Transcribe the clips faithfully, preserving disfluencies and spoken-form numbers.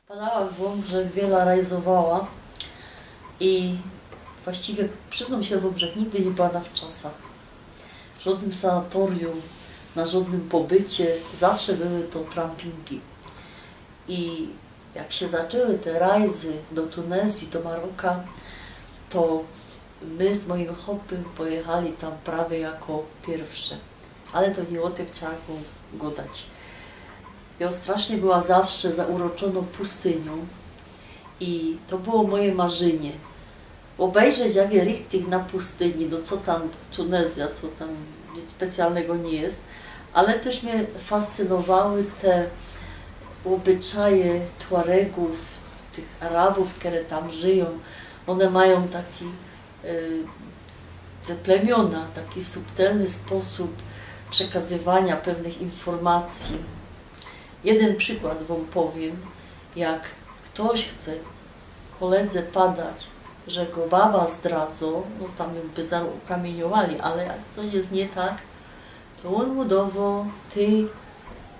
Padała w Włochach, wiela rajzowała i właściwie, przyznōm sie, w Włochach nigdy niy była na wczasach. W żodnym sanatorium, na żodnym pobycie, zawsze były to trampingi. I jak sie zaczły te rajzy do Tunezyje, do Maroka, to my z mojim chopym pojechali tam prawie jako piyrwsze. Ale to niy ô tym chciała go-, godać. Jŏ strasznie była zawsze zauroczōnŏ pustyniōm i to było moje marzynie. Ôbejrzeć, jak je richtig na pustyni, no co tam Tunezyjŏ, to tam nic specjalnego niy je, ale tyż mie fascynowały te ôbyczaje Tuaregōw, tych Arabōw, kere tam żyjōm. Ône majōm taki, e, te plemiōna, taki subtelny sposōb przekazywaniŏ pewnych informacyji. Jedyn przikłŏd wōm powiym, jak ftoś chce koledze padać, że go baba zdradzo, no tam by zarŏz ukamiyniowali, ale jak coś je niy tak, to ôn mu dŏwŏ tyj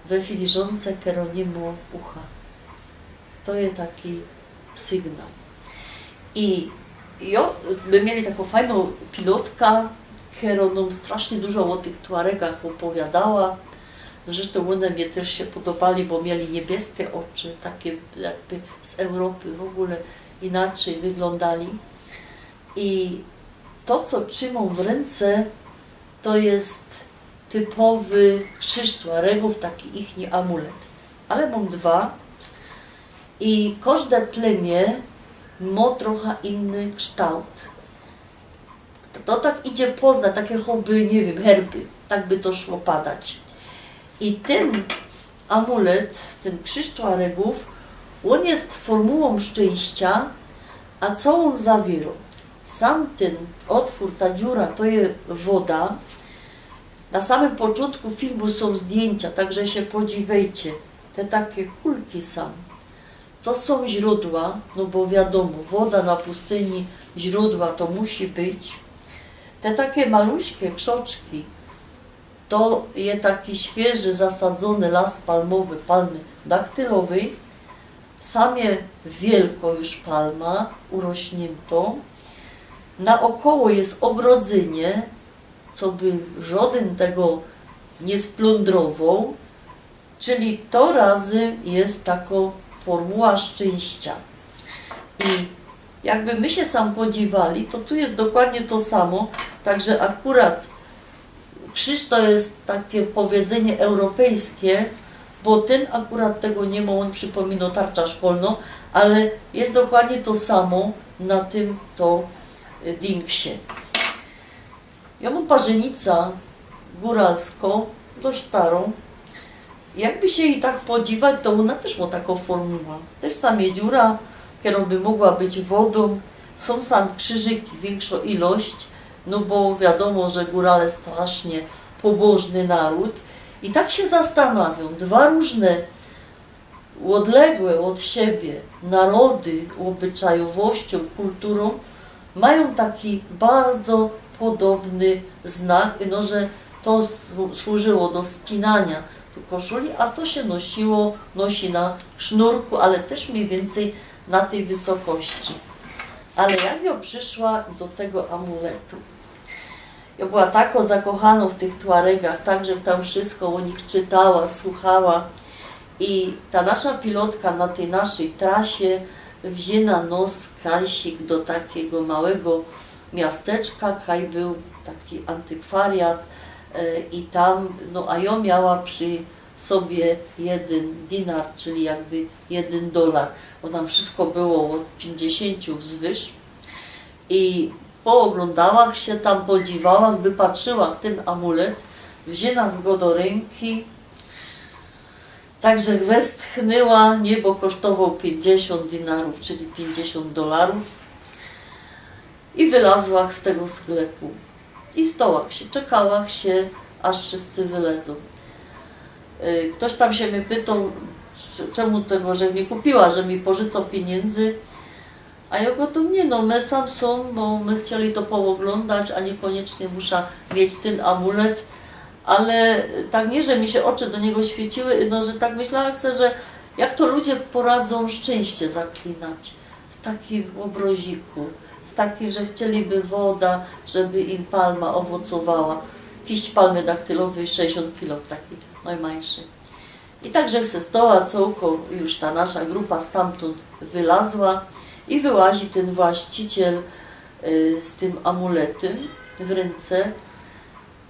we filiżōnce, kerŏ niy mŏ ucha. To je taki sygnał. I jŏ, my mieli takõ fajnõ pilotka, kerŏ nōm strasznie dużo ô tych Tuaregach ôpowiadała. Zresztōm ône mie tyż sie podobali, bo mieli niebieske ôczy, takie jakby z Europy, w ôgōle inaczyj wyglōndali. I to, co trzimōm w rynce, to je typowy krzyż Tuaregōw, taki ichni amulet. Ale mōm dwa i kożde plemię mŏ trocha inny ksztołt. To tak idzie poznać, takie choby, niy wiym, herby, tak by to szło padać. I tyn amulet, tyn krzyż Tuaregōw, ôn je formułōm szczyńściŏ, a co ôn zawiyrŏ? Sam tyn ôtwōr, ta dziura, to je woda. Na samym poczōntku filmu sōm zdjyńciŏ, tak że sie podziwejcie. Te takie kulki sōm. To sōm źrōdła, no bo wiadōmo, woda na pustyni, źrōdła to musi być. Te takie maluśke krzoczki, to je taki świyżo zasadzōny las palmowy, palmy daktylowyj. Sam je wielkŏ już palma, urośniynto. Naôkoło je ôgrodzynie, coby żodyn tego niy splōndrowoł. Czyli to razy je takŏ formuła szczyńściŏ. I jakby my sie sam podziwali, to tu je dokładnie to samo, tak że akurat krzyż to je takie powiedzynie europejske, bo tyn akurat tego niy mŏ, ôn przipōminŏ tarcza szkolnõ, ale je dokładnie to samo na tym to, y, dinksie. Jŏ mōm parzynica gōralskõ, dość starõ. Jakby sie jij tak podziwać, to ôna tyż mŏ takõ formuła. Tyż sam je dziura, kerŏ by mogła być wodōm. Sōm sam krzyżyki, wiynkszŏ ilość, no bo wiadōmo, że gōrale strasznie pobożny naród. I tak sie zastanawiōm, dwa rōżne ôdległe ôd siebie narody ôbyczajownościōm, kulturōm majōm taki bardzo podobny znak, no, że to słu-, służyło do spinaniŏ tu koszuli, a to sie nosiło, nosi na sznurku, ale tyż mniyj wiyncyj na tyj wysokości. Ale jak jŏ prziszła do tego amuletu? Jŏ była takŏ zakochanŏ w tych Tuaregach, tak żech tam wszysko ô nich czytała, słuchała. I ta nasza pilotka na tyj naszyj trasie wziyna nos kajsik do takigo małego miasteczka, kaj bōł taki antykwariat, e, i tam, no, a jŏ miała przi sobie jedyn dinar, czyli jakby jedyn dolar, bo tam wszysko było ôd piyńćdziesiōnciu wzwyż. I pooglōndałach sie tam, podziwałach, wypatrzałach tyn amulet, wziyna go do rynki. Tak żech westchnyła, niy, bo kosztowoł piyńćdziesiōnt dinarōw, czyli piyńćdziesiōnt dolarōw. I wylazłach z tego sklepu. I stołach sie, czekałach sie, aż wszyscy wylezōm. Y, ftoś tam sie mie pytoł, c-, czōmu tego żech niy kupiła, że mi pożyco piyniyndy. A jŏ godōm, niy no, my sam sōm, bo my chcieli to pooglōndać, a niykoniecznie musza mieć tyn amulet. Ale tak niy, że mi sie ôczy do niego świyciły, no, że tak myślałach se, że Jak to ludzie poradzōm szczyńście zaklinać w takim ôbroziku, w takim, że chcieliby woda, żeby im palma owocowała. Kiść palmy daktylowyj, sześćdziesiōnt kilo, taki nojmyńszy. I tak żech se stoła, cołkõ już ta nasza grupa stamtōnd wylazła i wyłazi tyn właściciel, y, z tym amuletym w rynce.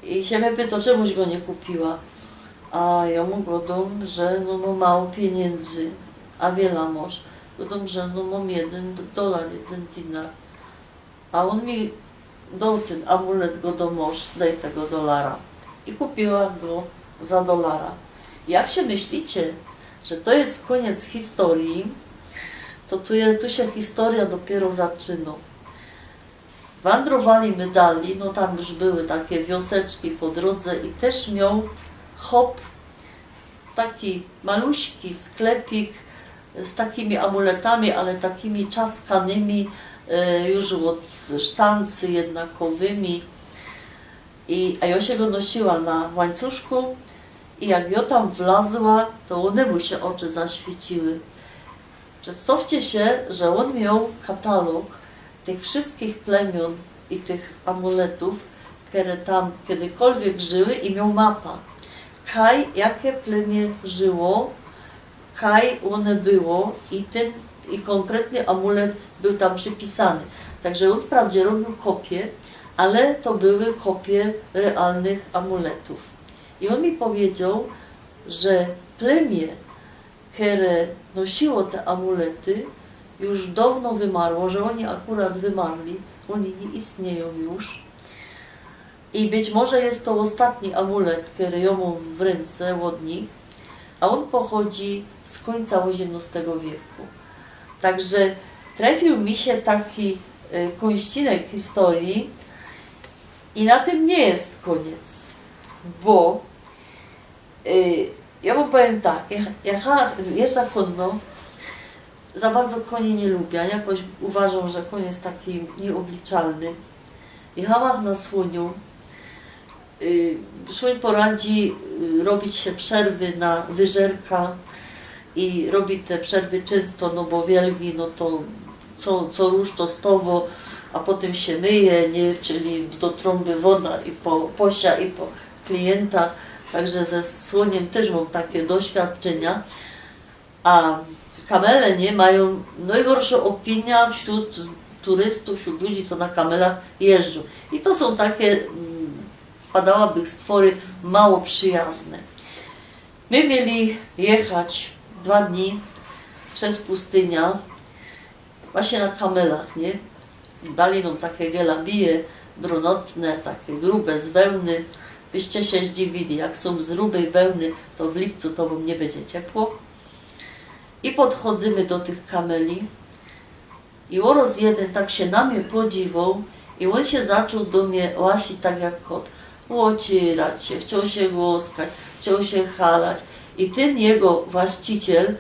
I sie mie pytŏ, czemuś go niy kupiła. A jŏ mu godōm, że no mōm mało piyniyndy, a wiela mŏsz. Godōm, że no mōm jedyn dolar, jedyn dinar. A ôn mi doł tyn amulet, godŏ: mŏsz, dej tego dolara. I kupiła go za dolara. Jak sie myślicie, że to je kōniec historyje, to tu je, tu sie historyjŏ dopiyro zaczynŏ. Wandrowali my dalij, no tam już były takie wioseczki po drodze i tyż mioł chop taki maluśki sklepik z takimi amuletami, ale takimi czaskanymi, e, już ôd sztancy jednakowymi. I, a jŏ sie go nosiła na łańcuszku i jak jŏ tam wlazła, to ône mu sie ôczy zaświyciły. Przedstŏwcie sie, że ôn mioł katalog tych wszyskich plemiōn i tych amuletōw, kere tam kejkolwiek żyły, i mioł mapa. Kaj, jake plemie żyło, kaj ône było i tyn, i kōnkretny amulet bōł tam przipisany. Tak że ôn wprawdzie robiōł kopie, ale to były kopie realnych amuletōw. I ôn mi pedziŏł, że plemie, kere nosiło te amulety, już dŏwno wymarło, że ôni akurat wymarli, ôni niy istniyjōm już. I być może je to ôstatni amulet, kery jŏ mōm w rynce ôd nich, a ôn pochodzi z kōńca ôziymnŏstego wieku. Tak że trefiōł mi sie taki, e, kōńścinek historyje i na tym niy je kōniec, bo Y, jŏ wōm powiym tak, jech-, jecha-, jeżdżã kōnno, za bardzo kōni niy lubiã, jakoś uważōm, że kōń je taki niyôbliczalny. Jechałach na słōniu, y, słōń poradzi, y, robić sie przerwy na wyżerka i robi te przerwy czynsto, no bo wielgi, no to co, co rōż to stowo, a potym sie myje, niy? Czyli do trōmby woda i po, posiŏ i po klientach, tak że ze słōniym tyż mōm take doświadczynia. A kamele, niy, majōm nojgorszõ ôpiniã wśrōd z-, turystōw, wśrōd ludzi, co na kamelach jeżdżōm. I to sōm take, mm, padałabych, stwory mało przijazne. My mieli jechać dwa dni bez pustyniã, właśnie na kamelach, niy? Dali nōm take gelabije brunatne, take grube, z wełny. Byście sie zdziwiyli, jak sōm z grubej wełny, to w lipcu to wōm niy bydzie ciepło. I podchodzymy do tych kameli. I ôroz jedyn tak sie na mie podziwoł i ôn sie zaczōn do mie łasić tak jak kot. Ôcierać sie, chcioł sie głaskać, chcioł sie halać. I tyn jego właściciel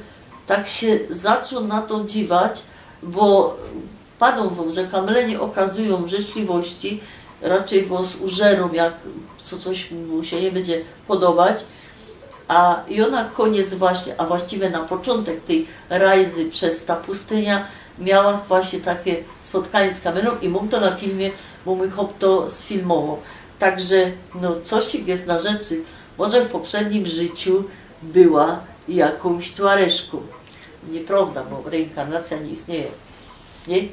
tak sie zaczōn na to dziwać, bo padōm wōm, że kamele niy ôkazujōm życzliwości, raczyj wŏs użerōm, jak co, coś mu sie niy bydzie podobać. A jŏ na kōniec właśnie, a właściwie na poczōntek tyj rajzy bez ta pustyniã, miała właśnie take spotkanie z kamelōm i mōm to na filmie, bo mōj chop to sfilmowoł. Tak że, no, coś je na rzeczy. Może w poprzednim życiu była jakōms tuareżkōm. Niyprŏwda, bo reynkarnacyjŏ niy istniyje. Niy?